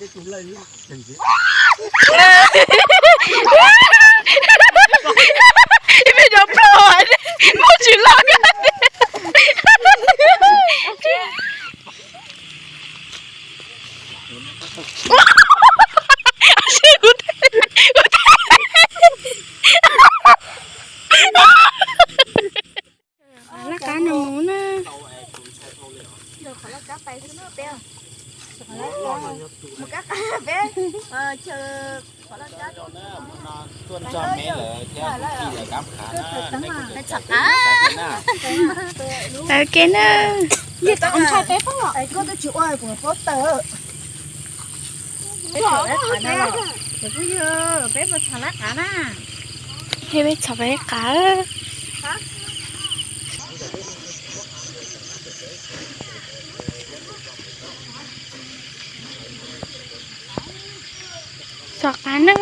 Ib pliag cov plaub muaj tsis loj. Laj qab no mus na. Ok na. Peb txhom peb qav. Txhom qav na.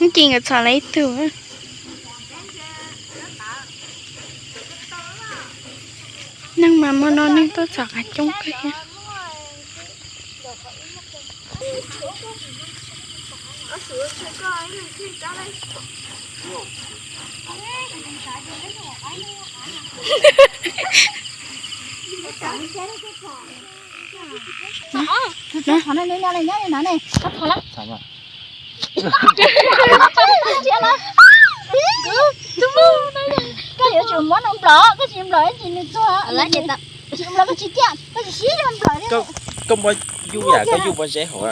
Ib ce nkawd txhom lawv ib tug. Neeg mas hmo no neeg tuaj txhom qav coob kawg thiab. Koj yuav tsum muab nws nplom, koj tsis nplom ces nws tuag. Tsis nplom koj tsis tiaj, koj tsis siv yog nplom li. Koj muab yus yam koj yus pob zeb hauv,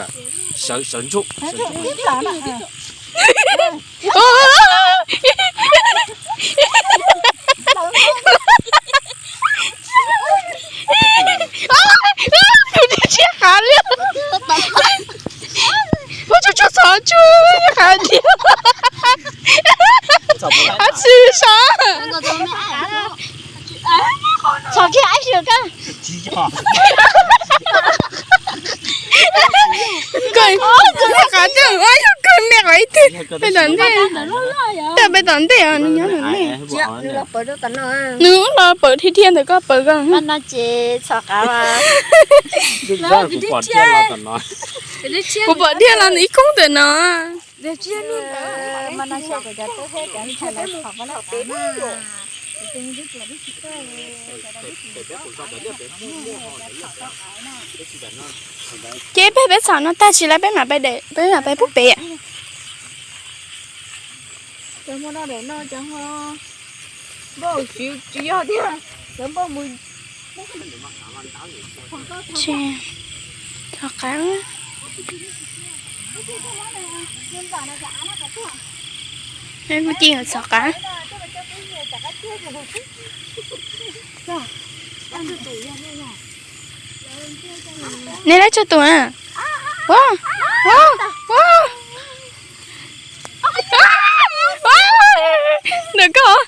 sawv sawv ntsuj. Kuv tsis siab qav li. Kuv tsuas tsuas txhom tsuas qav li. Ab tsi sav. Txhom kiag ab si koj. Koj qav coj ua yog koj me qhov ib tug peb tom ntej. Tej peb tom ntej os, nws nyob tom ntej. Nws los pawv thiab thiab ntawm koj pawv koj. Kuv pom thiab los nws ib koob ntawm no. Ces peb peb txhom no tag tsis lawm peb mam pais pub pem. Txhom qav. Peb kuj cia txhom qav. Nej lab tsawg tus na? Ua, ua, ua. Ntawm koj.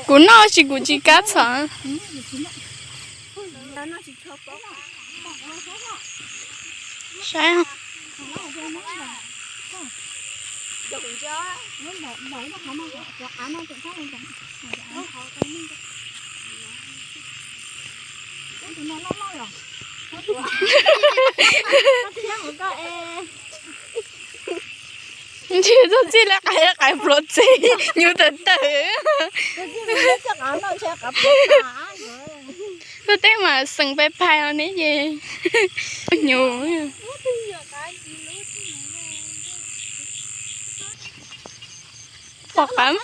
Kuv noj tsis, kuv tsis kav txhom. Saib. Ntsis txog txij lawv qais qais pluav txij nyuv tawm tawm. Tuaj teb mas xeem pais phais os neb ces nyuv. Pom qab.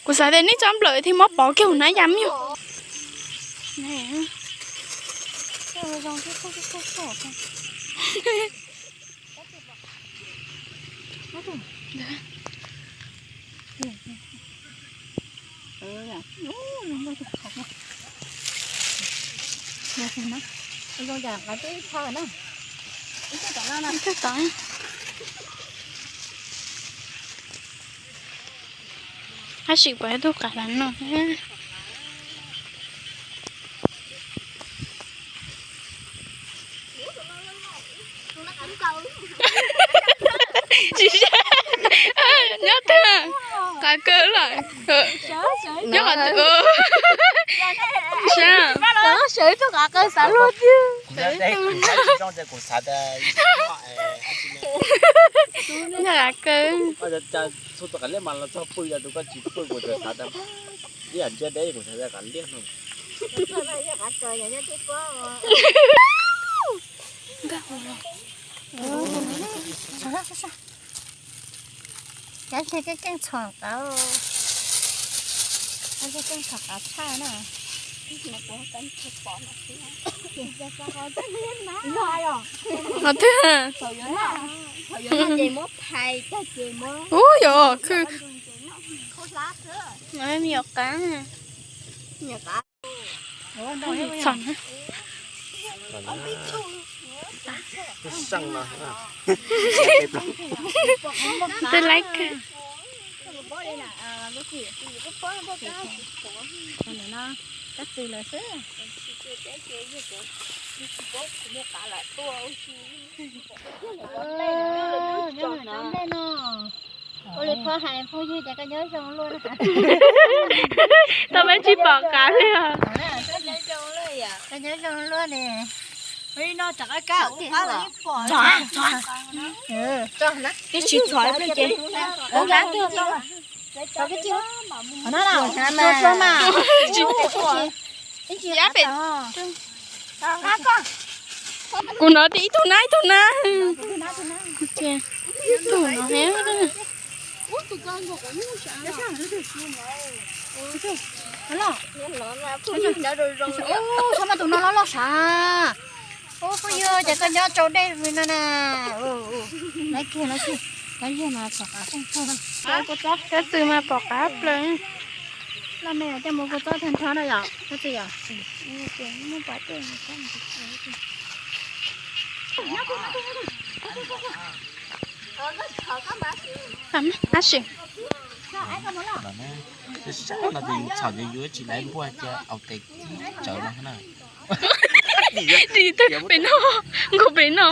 Kuv xav tias neb tso nplawm thiaj muab pov kiag hauv hnab yam me nyuam. Tab sis puas tub qav los no. Nyob twg? Qav kaw lawm. Nyob qhov twg? Sawv tug qav kaw xav luag tiag. Nyob qav kaw. Cov keej txhom qav, keej txhom qav tshaj na. Qhov twg? Ub, yog khw. Me nyuam qav. Txhom na. Twb laib kawg. Kab txwv lawm xwb. Nyob hauv tsob nplej no. Ua li phob hais phooj ywg tias koj nyob zoo luaj. Tau peb tsis pom qav li os. Koj nyob zoo luaj ne. Twb tsis txhom ces ua qab twg tau. Qhov no mas. Kuv hnov tias ib tug nab ib tug nab. Ib tug no. Ub, txhob muab tus no loj loj sav. Ub, phooj ywg, ces koj nyob tsau dej li no na. Laiv kiag laiv kiag, kab yawg mas txhom qav tseej kawg. Kab txwv mas pom qav plaws. Loj me coj mus kua txob tag nrho na yom, kab txwv yom. Ab sim. Tab sis no ces yus txhom ces yus tsis laiv npuaj cia au tes tsawv no na. Pem no, nkaus pem no.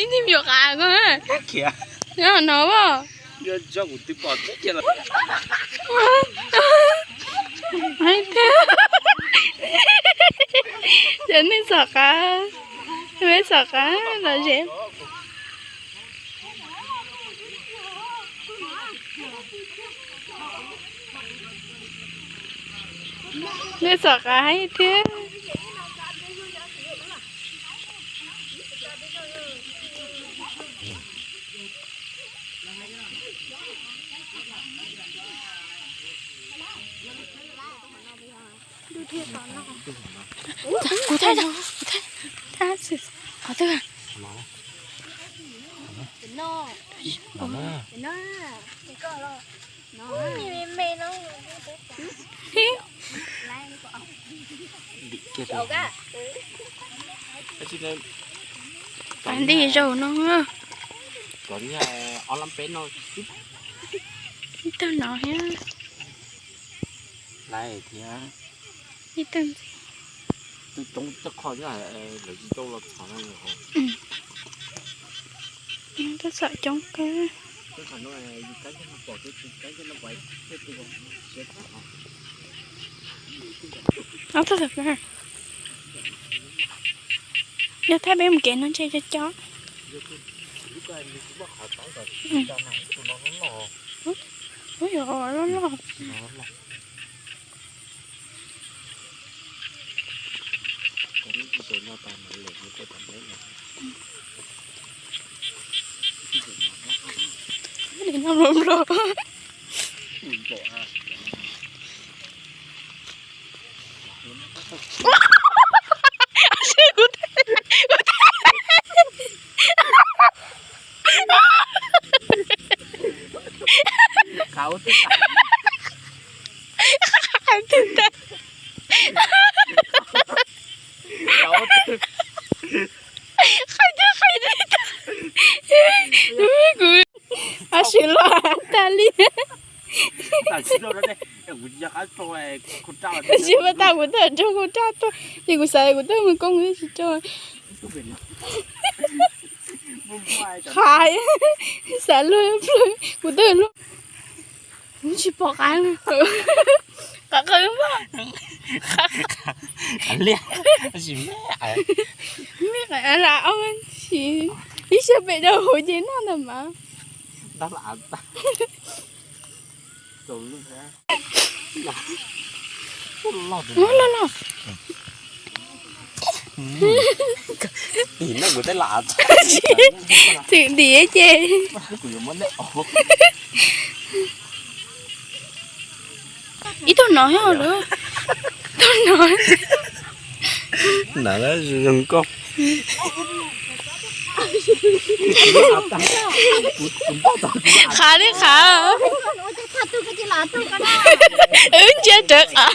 Ib tug me nyuam qav ko. Nyob no as. Ces nej txhom qav, nej txhom qav lom zem. Nej txhom qav heev thiab. Kuv thaij, kuv thaij, thaij qhov twg? Pas nti zaum no. Ib tug no thiab. Ib tug ntxiv. Twb txom coob kawg. Ob tug, yog thaij peb mus kev no ntshe cov cov. Ub, yog loj loj. Nplog nplog. Qhov twg tas? Qhov twg qhov twg tas? Kuv a sim los tas li. Tsis muaj tag kuv twb rau kuv raj tuaj, ces kuv xav kuv twb mus koob kuv twb tsis rau. Qhav, xav luag, kuv twb luag. Kuv tsis pom qab li. Qab qawv mas. Qab liaj. Me qab lam ob si ib siab pem rau hauv ces noj ntag mas. Loj loj. Tim no kuv tej lam. Tim ntim ces. Ib tug no yog lawm. Tug no. Ntawd zoo nkauj. Qhav li qhav. Wb ntsia rawv qhav.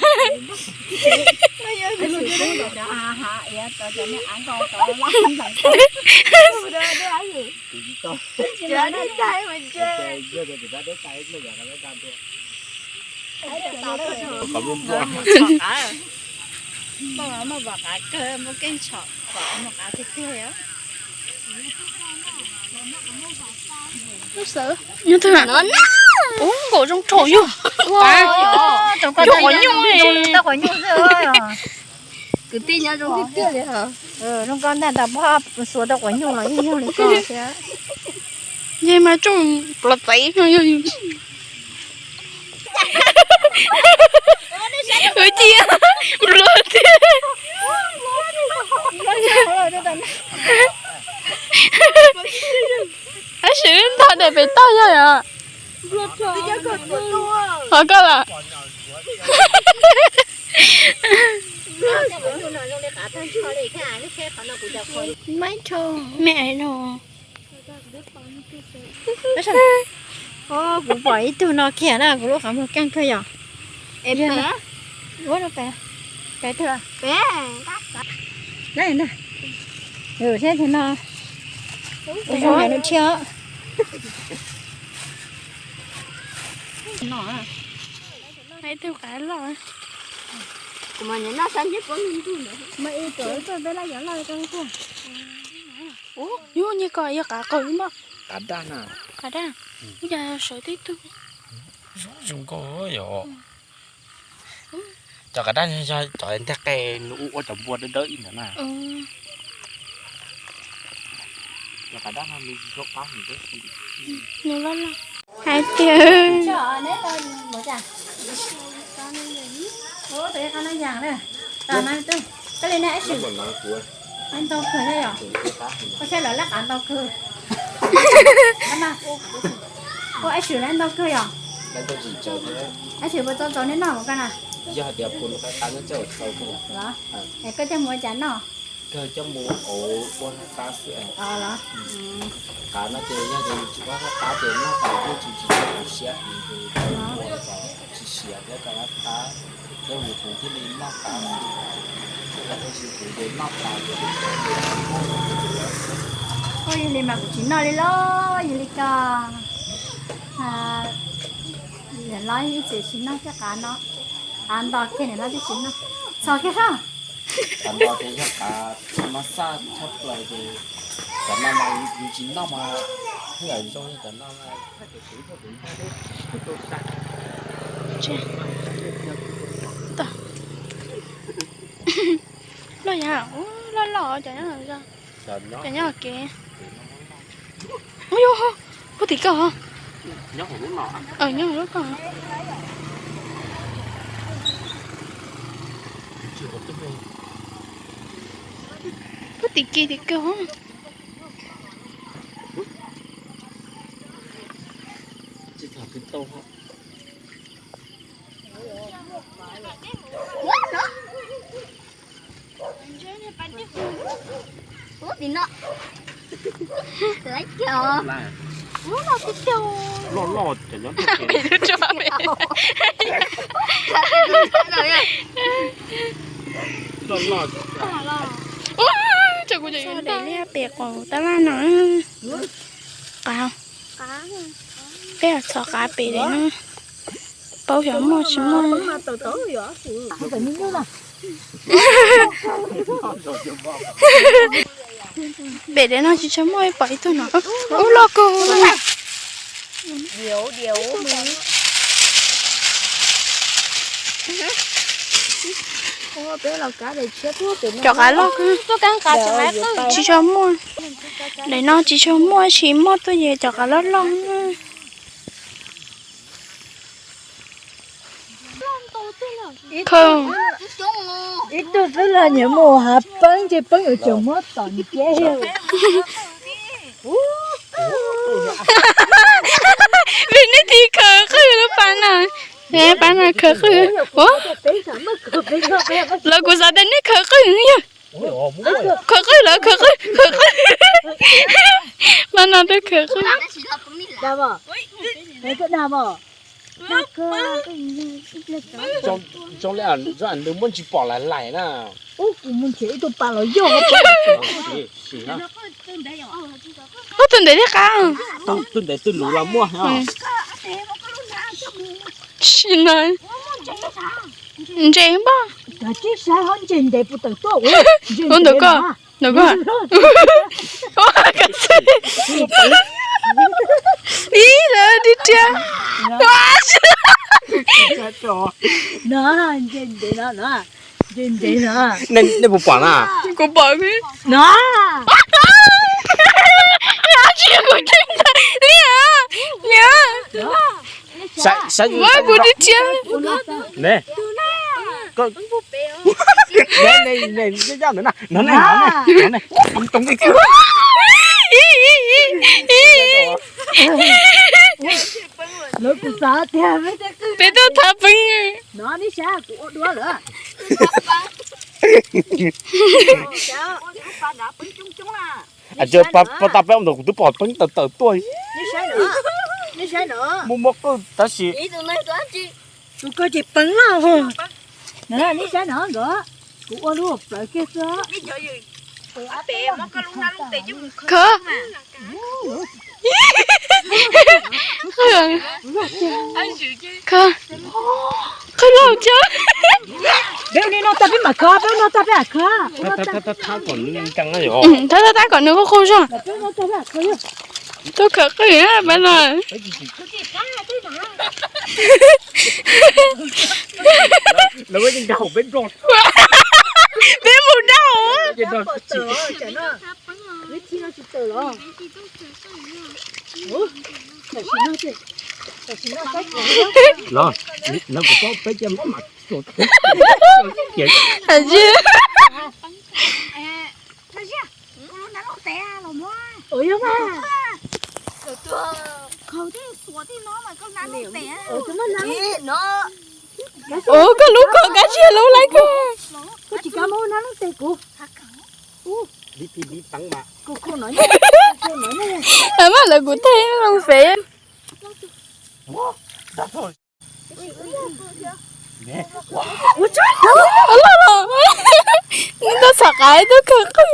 Ub, nkaum zoo rau yus. Yus qhov nyuj. Kwv tij nyob zoo tiag tiag li os. Zoo koj ntag, ntawm pob xuas tau quav nyuj los yeej yog li koj thiab. Yog mas tsoom plov txaiv no yog yus. Wb cia nplua tiag. Tab sis wb ntog daim pem toj yog yom. Ho koj los. Me no. Kuv pom ib tug no kiag na, kuv lub qhov muag keej kawg yom. Pem twg? Thiab no, ua zoo yog nws thiab. Ib tug qav loj. Kuv mas nyob noj sab ntsib puab ntug ntug ntawd. Mas ib tuam tuaj peb laj yov loj koj tuaj. Ub, yus nyias kom yog qav qaum npoj. Qav daj na. Qav daj. Ub, cas sawv tib tug. Zoo nkauj yom. Cov qav daj yog cov nteg qe nws ua ua cov npua dawb dawb ib ntawd na. Cov qav daj no nws zoo qab heev tab sis nws loj loj. Hais tias koj li ne, ntau kawg thiab yom. Koj saib lawv laj qav ntau kawg. Ua ib sim lawv ntau kawg yom. Ib sim puas tau txaus nej noj mus koj na? Los, es koj coj mus ua cas noj? Kawg coj mus ua ua qab xwb. Los, qav no ces yog tias yus tsis ua qab ces noj tas kuj tsis tsis txaus siab, tsis siav thiab, rau qab thiab yus thiaj li noj tas. Tab sis kuv ces noj tas ces kuv tsis noj. Ua yog li mas kuv tsis noj li los yog li koj. Niam hlob ib txwm tsis noj thiab qav no, qav nto kiag niam hlob thiaj tsis noj. Txhos kiag soj. Qav nto ces yog qav mas xaj tshaj plaws ces cov no mas yus tsis noj mas thiaj yam zoo yog cov no. Loj yam, loj loj cov nyob, cov nyob kev. Ub, puag tim koj. Nyob hauv lub koj. Puag tim kis tim kawg. Ub, tim no. Laiv kiag os. Loj loj ces nyob loj loj. Pem qav, peb txhos qav pem no, paub xyov muaj tsis muaj. Pem no tsis tshua muaj, pom ib tug no ub loj kawg. Cov qav loj kawg, tsis tshua muaj. Daim no tsis tshua muaj, tsis muaj tuaj ces cov qav loj loj. Ib tug xwb los nyiam mus hav peeb ces peeb yuav tseem muab tom nce. Vim nej tiv khaws qwj lub pas no, pas no khaws qwj. Lawv kuv xav tias nej khaws qwj yog. Khaws qwj lawv, khaws qwj, khaws qwj. Pas no twb khaws qwj. Zoo li nws muab ntsis pom lais lais na. Ub, kuv mus nrhiav ib tug pas los yog. Ub, tus ntev thiab qab. Tus ntev tus luv los muaj. Ntses npaj. Ntses ntev puas tawm tuaj. Ntawm koj, ntawm koj. Ib lawv dib riab. Nej puas pom na? Kuv pom. Tsis kuv tseem ntawd li os. Niam, kuv dib riab. Peb tuaj thav peeb. Pab tau peb ntawd kuv twb pom peeb tawm tawm tuaj. Muaj muaj qwj tab sis. Tus koj ces peeb lawm. Nej saib no nkawd, kuv ua lub plawv kiag xwb. Khawb, qwj loj thiab. Peb ua li no tag peb mam khawb, peb ua no tag peb mam khawb. Thawb thawb thawb kom nws qub qub zog. Tuaj khawb qwj pab no. Peb mus dab hauv. Los, lawv kuv paub peb cov maj mam. Ua koj lub koj kab tsis lub laib koj. Koj tsis kav muab nab lub tes kuv. Mas lawv kuv tej loo fev. Loj los, neb tuaj txhom qav tuaj khaws qwj.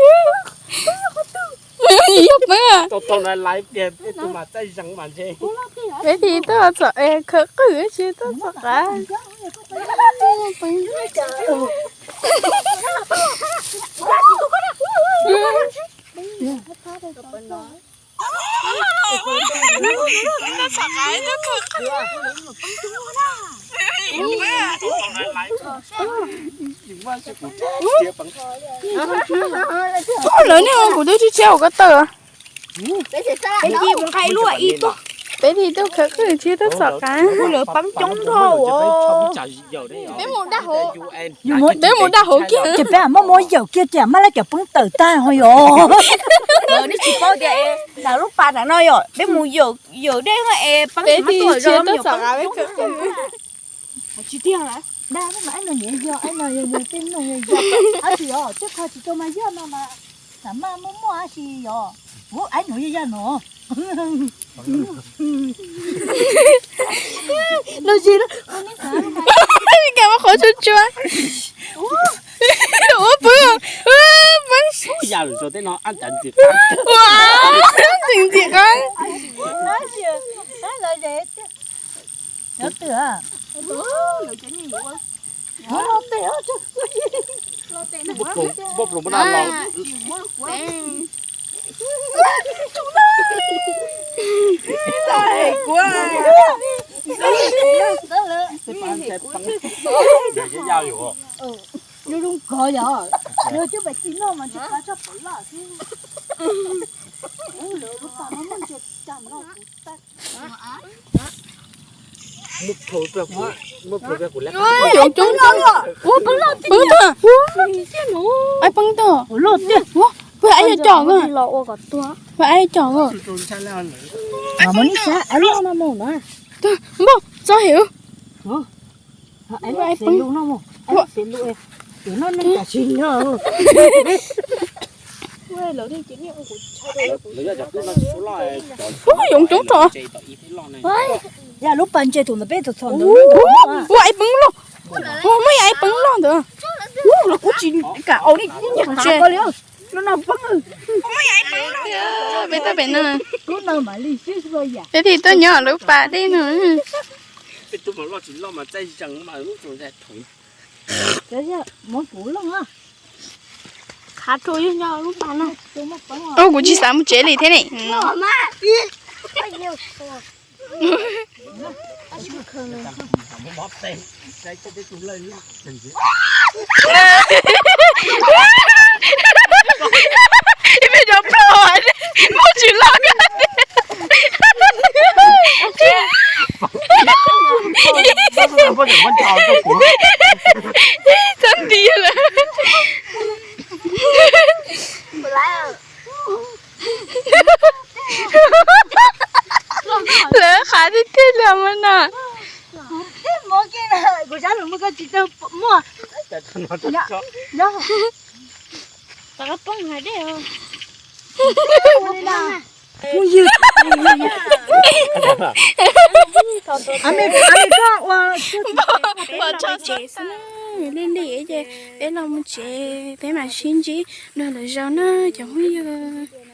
Yog peeb. Peb thiaj tuaj txhom khaws qwj tsis tuaj txhom qav. Lawv niag kuv twb tsis tshiab hauv ko taw. Peb thiaj tuaj khaws qwj tsis tuaj txhom qav. Lawv peeb coob dhau. Peb mus dab hauv kiag. Ces peb muab muab yawm kiag tias maj lab cov peeb tawm tag ho yog. Nej tsis paub tias nram lub pas nram no yog peb mus yawm dej es peeb tsis tuaj txhom qav. Tsis tiag, dab no mas no nyiam yog, no yog tej no yog, tab sis yog tej qho tsis tau mas yog no mas, tam maj muaj muaj tab sis yog, ub, no yog yog no. Los sis, kab muab qhov tsuag tsuag. Ua pw, pw. Ua, ntxim ntxim qab. Zoo zoo nkauj yom, yog coj pais ci noj mas ntshe pab tshaj pov loj xwb. Lawv lub pas no muaj ntses cam no kuv tag. Yoov coob coob. Peb tag. Peb tag. Peb yog cov, peb yog cov. Npauj, txo hem. Yoov coob tso. Yog lub pas ntses thaum ntawd peb txhom ntawd. Ua ib peev loj. Ua muaj ib peev loj ntawd. Los kuv tsis kam au li, kuv nyiam tas li. Lub no poob. Peb tau pem no. Peb thiaj tuaj nyob lub pas dej no. Ua kuv tsis xav mus tsev li thiab ne. Ib pliag cov plaub muaj tsis loj kiag. Txhob nti lawm. Lawv qhav tiag tiag li mas no. Peb los mus tsev, peb los mus tsev peb mam sib ntsib dua lwm zaus na cov phooj ywg.